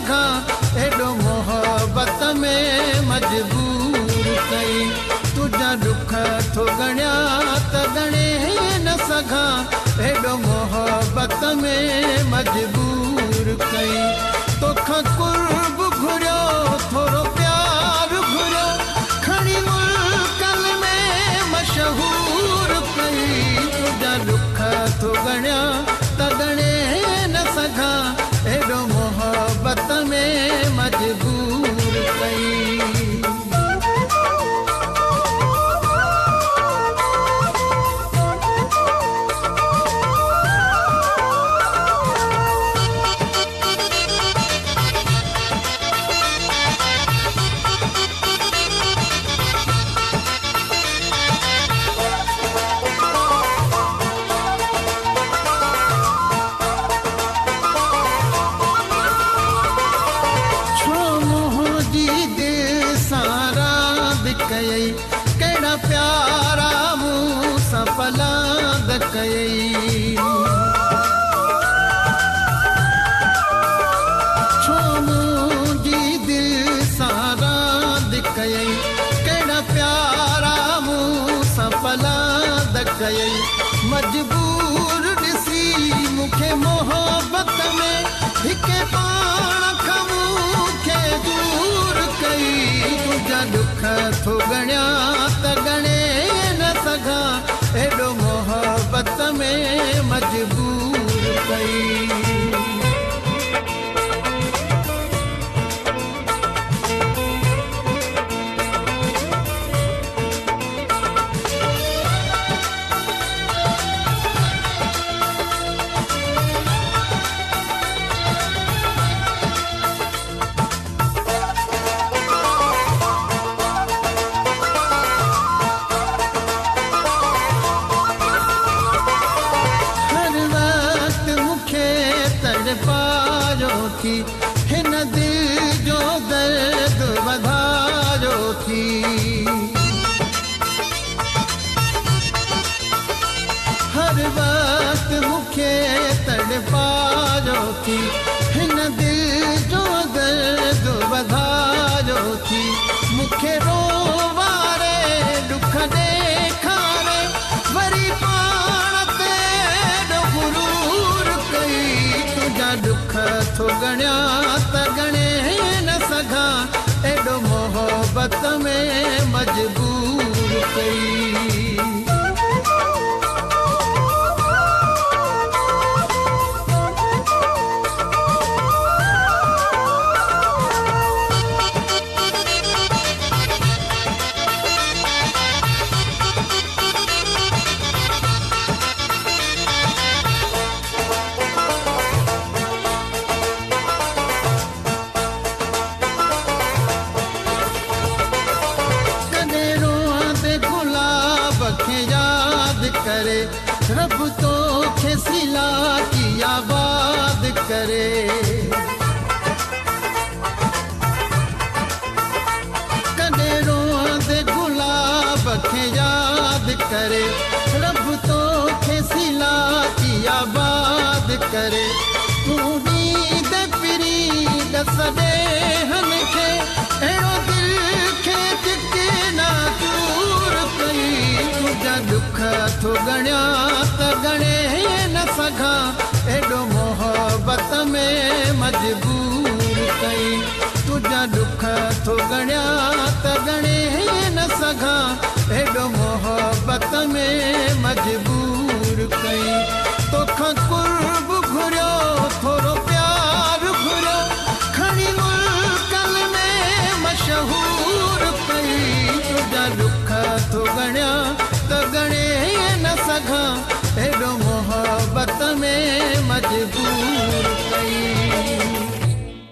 सघां, एॾो मोहबत में मजबूर कई। तुंहिंजा ॾुख थो ॻणियां त ॻणे न सघां, एॾो मोहबत में मजबूर कई। तोखां कुर्ब घुरियो, थोरो प्यार घुरियो, खणी मुल्कनि में मशहूर कई। तुंहिंजा ॾुख थो ॻणियां त ॻणे न सघां, एॾो मोहबत में मजबूर कई। कहिड़ा प्यारा मूंसां पलांद कयई। छो मुंहिंजी दिलि सां रांदि कयई, कहिड़ा प्यारा मूंसां पलांद कयई। मजबूर ॾिसी मूंखे मोहबत में, हिके पाण खां मूंखे दूर कई। तुंहिंजा ॾुख थो ॻणियां त ॻणे न सघां, एॾो मोहबत में मजबूर कई। पायो थी, हिन दिल जो दर्द वधारो थी। हर वक़्त मूंखे तड़पायो थी, हिन दिल जो दर्द वधारो थी। मूंखे रोवारे ॾुख ॾेखारे, वरी पाण ते एॾो गुरूर कई। तुंहिंजा ॾुख थो ॻणियां त ॻणे न सघां, एॾो मोहबत में मजबूर कई। करे रब तोखे सिला की आबाद करे। कॾहिं रोअंदे गुलाब खे याद करे, रब तोखे सिला की आबाद करे। तूं ॾींदे पिरी ॾस ॾेहनि खे, अहिड़ो दिलि खे चिकना चूर कई। तुंहिंजा ॾुख थो ॻणियां त ॻणे न सघां, एॾो मोहबत में मजबूर कई। तुंहिंजा ॾुख थो ॻणियां त ॻणे न सघां, एॾो मोहबत में मजबूर कई। तोखां कुर्ब घुरियो, थोरो प्यार घुरियो, खणी मुल्कनि में मशहूर कई। तुंहिंजा ॾुख थो ॻणियां त ॻणे न सघां, एॾो मोहबत में मजबूर कई।